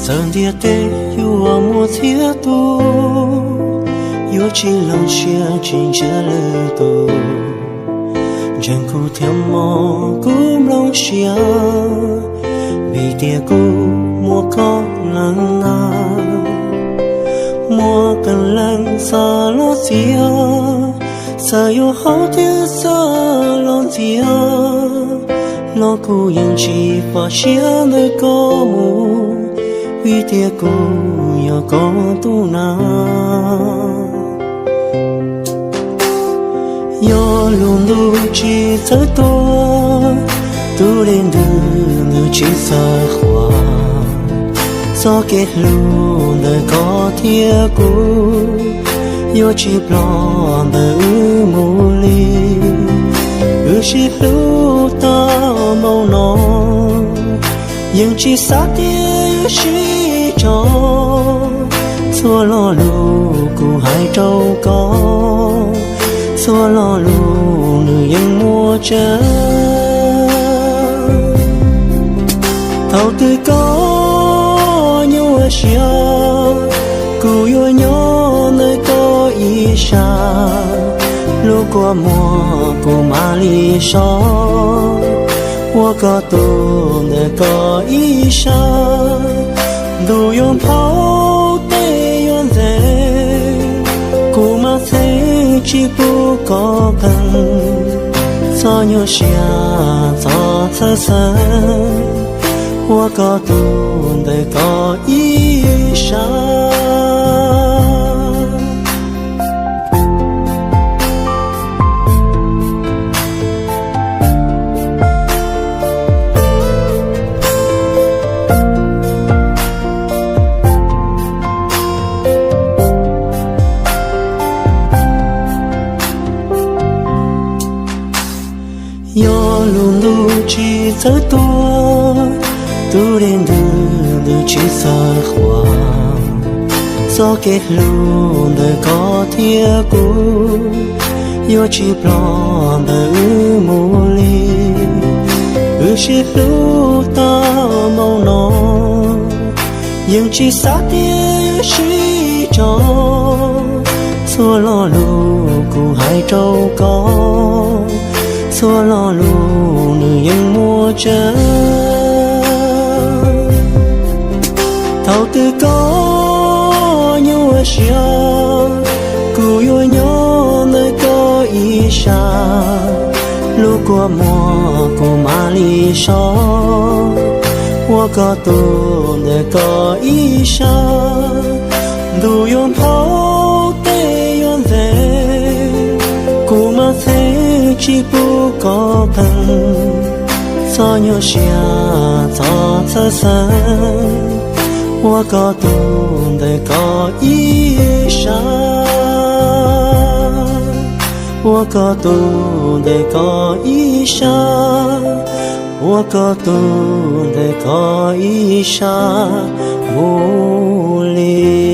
Txawm ntiaj teb yuav muaj txhiab tus, yuav tsis lees siab tsis ntsia lwm tus. Ntseeg kuv thiab mog, kuv nplooj siab, vim tias kuv muaj koj neej na. Muaj qee leej xav los txiav, xav yuav haub thiab xav los ntxias, los kuv yeej tsis faj siab ntawm koj mus, vim tias kuv yog koj tus neeg. Yog lub ntuj tsis txawj tuag, tus dej ntws nws tsis txawj qhuav, txoj kev hlub ntawm koj thiab kuv yuav tsis ploj ntawm wb mus li. Wb sib hlub tau moo no, yeej tsis xav tias yuav sib tso. Txhua lo lus kuv hais rau koj, txhua lo lus nws yeej muaj tseeb. Thaum twg koj nyuaj siab, kuv yuav nyob ntawm koj ib sab, lub kua muag kuv mam li so ua koj tus ntawm koj ib sab. Ntuj yuav nphau, tej yuav ntxeev, kuv mam txheeb tsis pub koj qees txoj nyuaj siab txoj txhawj xeeb ua koj tus ntawm koj ib sab. Yog lub ntuj tsis txawj tuag, tus dej ntws nws tsis txawj qhuav, txoj kev hlub ntawm koj thiab kuv yuav tsis ploj ntawm wb mus li. Wb sib hlub tau moo no, yeej tsis xav tias yuav sib tso. Txhua lo lus kuv hais rau koj, txhua lo lus nws yeej muaj tseeb. Thaum twg koj nyuaj siab, kuv yuav nyob ntawm koj ib sab, lub kua muag kuv mam li so ua koj tus ntawm koj ib sab. Ntuj yuav nphau, tej yuav ntxeev, kuv mam txheeb tsis pub koj qees txoj nyuaj siab txoj txhawj xeeb ua koj tus ntawm koj ib sab, ua koj tus ntawm koj ib sab, ua koj tus ntawm koj ib sab mus li.